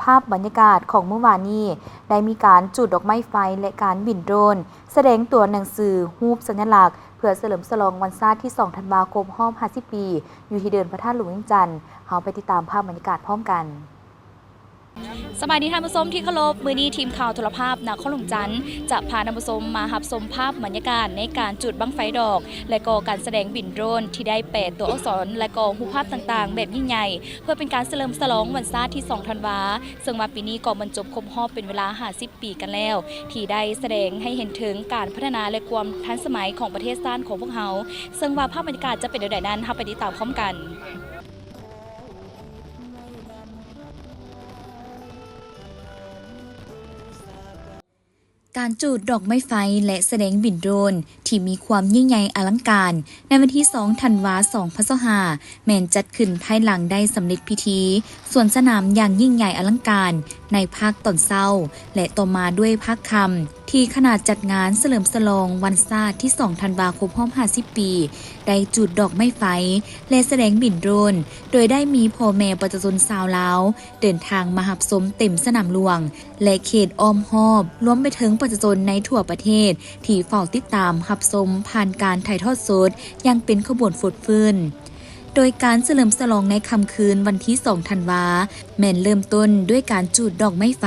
ພາບບັນຍາກາດຂອງມື້ວານນີ້ ໄດ້ມີການຈູດດອກໄມ້ໄຟ ແລະ ການບິນໂດຣນ ສະແດງຕົວໜັງສືຮູບສັນຍະລັກ ເພື່ອສະເຫຼີມສະຫຼອງວັນຊາດທີສອງທັນວາ ຄົບຮອບຫ້າສິບປີ ຢູ່ທີ່ເດີ່ນພະທາດຫຼວງວຽງຈັນ. ເຮົາໄປຕິດຕາມພາບບັນຍາກາດພ້ອມກັນ. ສະບາຍດີທ່ານຜູ້ຊົມທີ່ເຄົາລົບ, ມື້ນີ້ທີມຂ່າວໂທລະພາບນະຄອນຫຼວງຈັນ ຈະພາທ່ານຜູ້ຊົມມາຮັບຊົມພາບບັນຍາກາດໃນການຈູດບັ້ງໄຟດອກ ແລະ ກໍການສະແດງບິນໂດຣນທີ່ໄດ້ແປຕົວອັກສອນ ແລະ ກໍຮູບພາບຕ່າງໆ ແບບຍິ່ງໃຫຍ່ ເພື່ອເປັນການສະເຫຼີມສະຫຼອງວັນຊາດທີສອງທັນວາ ເຊິ່ງວ່າປີນີ້ກໍບັນຈົບຄົບຮອບເປັນເວລາຫ້າສິບປີກັນແລ້ວ ທີ່ໄດ້ສະແດງໃຫ້ເຫັນເຖິງການພັດທະນາ ແລະ ຄວາມທັນສະໄໝຂອງປະເທດຊາດຂອງພວກເຮົາ. ເຊິ່ງວ່າພາບບັນຍາກາດຈະເປັນແນວໃດນັ້ນ ເຮົາໄປຕິດຕາມພ້ອມກັນ. ການຈູດດອກໄມ້ໄຟ ແລະ ສະແດງບິນໂດຣນທີ່ມີຄວາມຍິ່ງໃຫຍ່ອະລັງການ ໃນວັນທີສອງທັນວາ ສອງພັນຊາວຫ້າ ແມ່ນຈັດຂຶ້ນພາຍຫຼັງໄດ້ສຳເລັດພິທີສວນສະໜາມຢ່າງຍິ່ງໃຫຍ່ອະລັງການໃນພາກຕອນເຊົ້າ ແລະ ຕໍ່ມາດ້ວຍພາກຄ່ຳ ທີ່ຄະນະຈັດງານສະເຫຼີມສະຫຼອງວັນຊາດທີສອງທັນວາ ຄົບຮອບຫ້າສິບປີ ໄດ້ຈູດດອກໄມ້ໄຟ ແລະ ສະແດງບິນໂດຣນ ໂດຍໄດ້ມີພໍ່ແມ່ປະຊາຊົນຊາວລາວ ເດີນທາງມາຮັບຊົມເຕັມສະໜາມຫຼວງ ແລະ ເຂດອ້ອມຮອບ, ລວມໄປເຖິງປະຊາຊົນໃນທົ່ວປະເທດ ທີ່ເຝົ້າຕິດຕາມຮັບຊົມຜ່ານການຖ່າຍທອດສົດຢ່າງເປັນຂະບວນຟົດຟື້ນ. ໂດຍການສະເຫຼີມສະຫຼອງໃນຄ່ຳຄືນວັນທີສອງທັນວາ ແມ່ນເລີ່ມຕົ້ນດ້ວຍການຈູດດອກໄມ້ໄຟ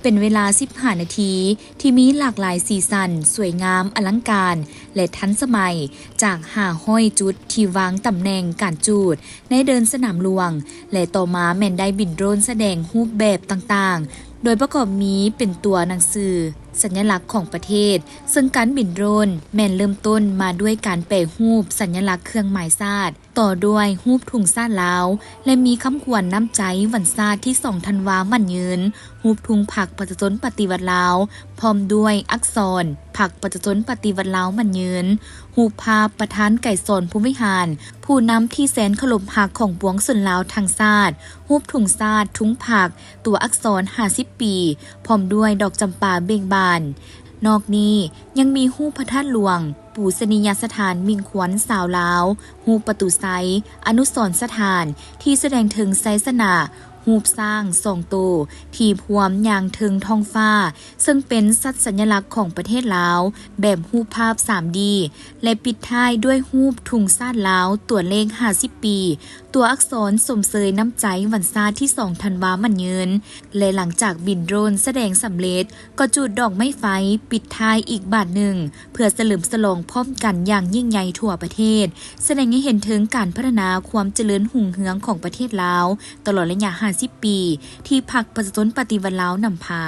ເປັນເວລາສິບຫ້ານາທີ ທີ່ມີຫຼາກຫຼາຍສີສັນ, ສວຍງາມ, ອະລັງການ ແລະ ທັນສະໄໝ ຈາກຫ້າຮ້ອຍຈຸດທີ່ວາງຕຳແໜ່ງການຈູດ ໃນເດີ່ນສະໜາມຫຼວງ ແລະ ຕໍ່ມາແມ່ນໄດ້ບິນໂດຣນສະແດງຮູບແບບຕ່າງໆ ໂດຍປະກອບມີເປັນຕົວໜັງສືສັນຍະລັກຂອງປະເທດ, ເຊິ່ງການບິນໂດຣນແມ່ນເລີ່ມຕົ້ນມາດ້ວຍການແປຮູບສັນຍະລັກເຄື່ອງໝາຍຊາດ, ຕໍ່ດ້ວຍຮູບທຸງຊາດລາວ ແລະ ມີຄຳຂວັນນ້ຳໃຈວັນຊາດທີສອງທັນວາໝັ້ນຍືນ, ຮູບທຸງພັກປະຊາຊົນປະຕິວັດລາວ ພ້ອມດ້ວຍອັກສອນພັກປະຊາຊົນປະຕິວັດລາວໝັ້ນຍືນ, ຮູບພາບປະທານໄກສອນ ພົມວິຫານ ຜູ້ນຳທີ່ແສນເຄົາລົບຮັກຂອງປວງຊົນລາວທັງຊາດ, ຮູບທຸງຊາດ, ທຸງພັກ, ຕົວອັກສອນຫ້າສິບປີ ພ້ອມດ້ວຍດອກຈຳປາເບັ່ງບານ. ນອກນີ້ຍັງມີຮູບພະທາດຫຼວງ, ປູຊະນີຍະສະຖານມິ່ງຂວັນຊາວລາວ, ຮູບປະຕູໄຊ, ອະນຸສອນສະຖານທີ່ສະແດງເຖິງໄຊຊະນະ, ຮູບຊ້າງສອງໂຕທີ່ພວມຍ່າງເທິງທ້ອງຟ້າ, ເຊິ່ງເປັນສັດສັນຍະລັກຂອງປະເທດລາວ ແບບຮູບພາບສາມດີ ແລະ ປິດທ້າຍດ້ວຍຮູບທຸງຊາດລາວຕົວເລກຫ້າສິບປີ, ຕົວອັກສອນຊົມເຊີຍນ້ຳໃຈວັນຊາດທີສອງທັນວາໝັ້ນຍືນ ແລະ ຫຼັງຈາກບິນໂດຣນສະແດງສຳເລັດ ກໍຈູດດອກໄມ້ໄຟປິດທ້າຍອີກບາດໜຶ່ງ ເພື່ອສະເຫຼີມສະຫຼອງພ້ອມກັນຢ່າງຍິ່ງໃຫຍ່ທົ່ວປະເທດ, ສະແດງໃຫ້ເຫັນເຖິງການພັດທະນາຄວາມຈະເລີນຮຸ່ງເຮືອງຂອງປະເທດລາວ ຕະຫຼອດໄລຍະຫ້າສິບປີ ທີ່ພັກປະຊາຊົນປະຕິວັດລາວນຳພາ.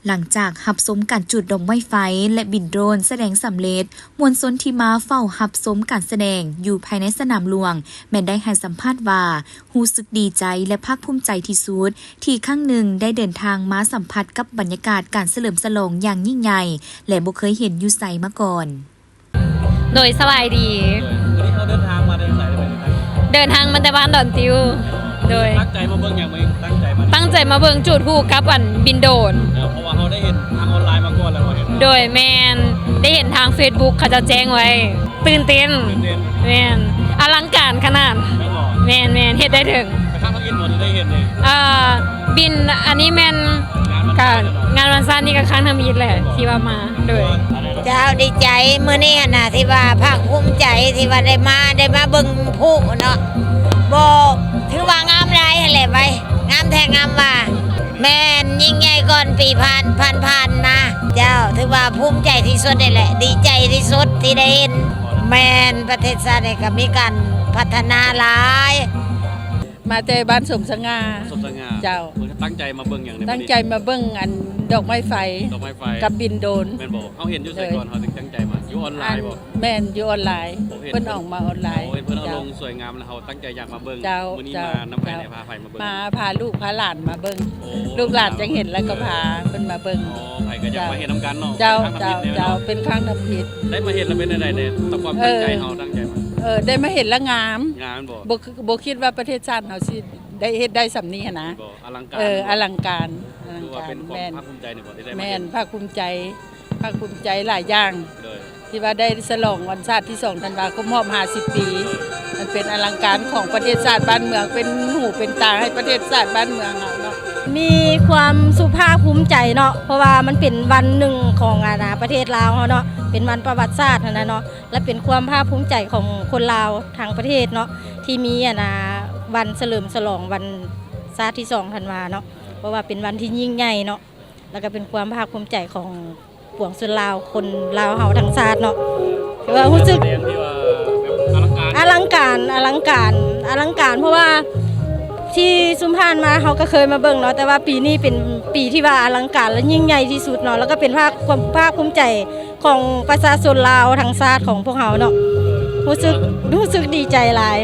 ຫຼັງຈາກຮັບຊົມການຈູດດອກໄມ້ໄຟ ແລະ ບິນໂດຣນສະແດງສຳເລັດ, ມວນຊົນທີ່ມາເຝົ້າຮັບຊົມການສະແດງຢູ່ພາຍໃນສະໜາມຫຼວງ ແມ່ນໄດ້ໃຫ້ສຳພາດວ່າ ຮູ້ສຶກດີໃຈ ແລະ ພາກພູມໃຈທີ່ສຸດ ທີ່ຄັ້ງໜຶ່ງໄດ້ເດີນທາງມາສຳຜັດກັບບັນຍາກາດການສະເຫຼີມສະຫຼອງຢ່າງຍິ່ງໃຫຍ່ ແລະ ບໍ່ເຄີຍເຫັນຢູ່ໃສມາກ່ອນ. ໂດຍ ສະບາຍດີ. ໂດຍ ມື້ນີ້ເຮົາເດີນທາງມາແຕ່ໃສ ເດີນທາງມາແຕ່ບ້ານດອນຕິວ. ໂດຍ ຕັ້ງໃຈມາເບິ່ງຫຍັງມື້ນີ້? ຕັ້ງໃຈມາ ຕັ້ງໃຈມາເບິ່ງຈູດຮູບກັບອັນບິນໂດຣນ. ເອີ ເພາະວ່າເຮົາໄດ້ເຫັນທາງອອນລາຍມາກ່ອນແລ້ວບໍ່? ໂດຍ ແມ່ນ ໄດ້ເຫັນທາງເຟສບຸກເຂົາເຈົ້າແຈ້ງໄວ້. ຕື່ນເຕັ້ນ. ຕື່ນເຕັ້ນ. ແມ່ນ ອະລັງການຂະໜາດ. ແມ່ນບໍ່? ແມ່ນໆ ເຮັດໄດ້ເຖິງ. ໄປຄັ້ງທຳອິດບໍ່ ຫຼືໄດ້ເຫັນເອງ? ເອີ ບິນ ອັນນີ້ແມ່ນ ງານວັນ ກະ ຊາດເນາະ ງານວັນຊາດນີ້ກະຄັ້ງທຳອິດແຫຼະ ແມ່ນບໍ່? ທີ່ວ່າມາ. ໂດຍ ເຈົ້າ ດີໃຈມື້ນີ້ຫັ້ນນະ ທີ່ວ່າພາກພູມໃຈທີ່ວ່າໄດ້ມາ ໄດ້ມາເບິ່ງພລຸເນາະ ບໍ່ ຖືວ່າງາມຫຼາຍຫັ້ນແຫຼະໄວ ງາມແທ້ງາມວ່າ. ແມ່ນ ຍິ່ງໃຫຍ່ກ່ອນປີຜ່ານ ຜ່ານໆມາ. ເຈົ້າ ຖືວ່າພູມໃຈທີ່ສຸດນີ້ແຫຼະ ດີໃຈທີ່ສຸດທີ່ໄດ້ເຫັນ. ແມ່ນ ປະເທດຊາດນີ້ກະມີການພັດທະນາຫຼາຍ. ມາແຕ່ບ້ານສົມສະຫງ່າ. ສົມສະຫງ່າ. ເຈົ້າ. ເພິ່ນຕັ້ງໃຈມາເບິ່ງຫຍັງໃນມື້ນີ້? ຕັ້ງໃຈມາເບິ່ງອັນດອກໄມ້ໄຟ. ດອກໄມ້ໄຟ ກັບບິນໂດຣນ. ແມ່ນບໍ່? ເຮົາເຫັນຢູ່ໃສກ່ອນ ເຮົາຈຶ່ງຕັ້ງໃຈມາ? ຢູ່ອອນລາຍບໍ່? ແມ່ນ ຢູ່ອອນລາຍ. ເພິ່ນອອກມາອອນລາຍ. ໂອ້ ເຫັນເພິ່ນເອົາລົງສວຍງາມແລ້ວ ເຮົາຕັ້ງໃຈຢາກມາເບິ່ງ. ເຈົ້າ. ມື້ນີ້ມານຳໃຜແດ່? ພາໃຜມາເບິ່ງ? ມາພາລູກພາຫຼານມາເບິ່ງ. ໂອ້ ລູກຫຼານຈັ່ງເຫັນແລ້ວກໍພາເພິ່ນມາເບິ່ງ. ອໍ ໃຜກໍຢາກມາເຫັນນຳກັນເນາະ. ເຈົ້າ ເປັນຄັ້ງທຳອິດເນາະ. ເຈົ້າ ເປັນຄັ້ງທຳອິດ. ໄດ້ມາເຫັນແລ້ວເປັນຈັ່ງໃດແດ່? ຕາມຄວາມຕັ້ງໃຈເຮົາ ຕັ້ງໃຈມາ. ເອີ ໄດ້ມາເຫັນແລ້ວງາມ. ງາມບໍ່? ບໍ່ ບໍ່ຄິດວ່າປະເທດຊາດເຮົາຊິ ໄດ້ເຮັດໄດ້ສ່ຳນີ້ຫັ້ນນະ. ບໍ່ ອະລັງການ. ເອີ ອະລັງການ ອະລັງການ. ຖືວ່າເປັນຄວາມ ແມ່ນ ພາກພູມໃຈນີ້ບໍ່ ທີ່ໄດ້ມາເຫັນ? ແມ່ນ ພາກພູມໃຈ ພາກພູມໃຈຫຼາຍຢ່າງ. ໂດຍ ທີ່ວ່າໄດ້ສະຫຼອງວັນຊາດທີສອງທັນວາຄົບຮອບຫ້າສິບປີ ມັນເປັນອະລັງການຂອງປະເທດຊາດບ້ານເມືອງ ເປັນຫູເປັນຕາໃຫ້ປະເທດຊາດບ້ານເມືອງເຮົາເນາະ. ມີຄວາມສຸພາບພູມໃຈເນາະ ເພາະວ່າມັນເປັນວັນໜຶ່ງຂອງ ອານາ ປະເທດລາວເຮົາເນາະ ເປັນວັນປະຫວັດສາດຫັ້ນນະເນາະ ແລະ ເປັນຄວາມພາກພູມໃຈຂອງຄົນລາວທັງປະເທດເນາະ ທີ່ມີ ອານາ ວັນສະເຫຼີມສະຫຼອງວັນຊາດທີສອງທັນວາເນາະ ເພາະວ່າເປັນວັນທີ່ຍິ່ງໃຫຍ່ເນາະ ແລ້ວກໍເປັນຄວາມພາກພູມໃຈຂອງປວງຊົນລາວ ຄົນລາວເຮົາທັງຊາດເນາະ ຖືວ່າຮູ້ສຶກ ແສດງທີ່ວ່າແບບອະລັງການ ອະລັງການ ອະລັງການ ອະລັງການ ເພາະວ່າທີ່ຊຸມຜ່ານມາເຮົາກໍເຄີຍມາເບິ່ງເນາະ ແຕ່ວ່າປີນີ້ເປັນປີທີ່ວ່າອະລັງການ ແລະ ຍິ່ງໃຫຍ່ທີ່ສຸດເນາະ ແລ້ວກໍເປັນພາກ ຄວາມພາກພູມໃຈຂອງປະຊາຊົນລາວທັງຊາດຂອງພວກເຮົາເນາະ ຮູ້ສຶກ ຮູ້ສຶກດີໃຈຫຼາຍ.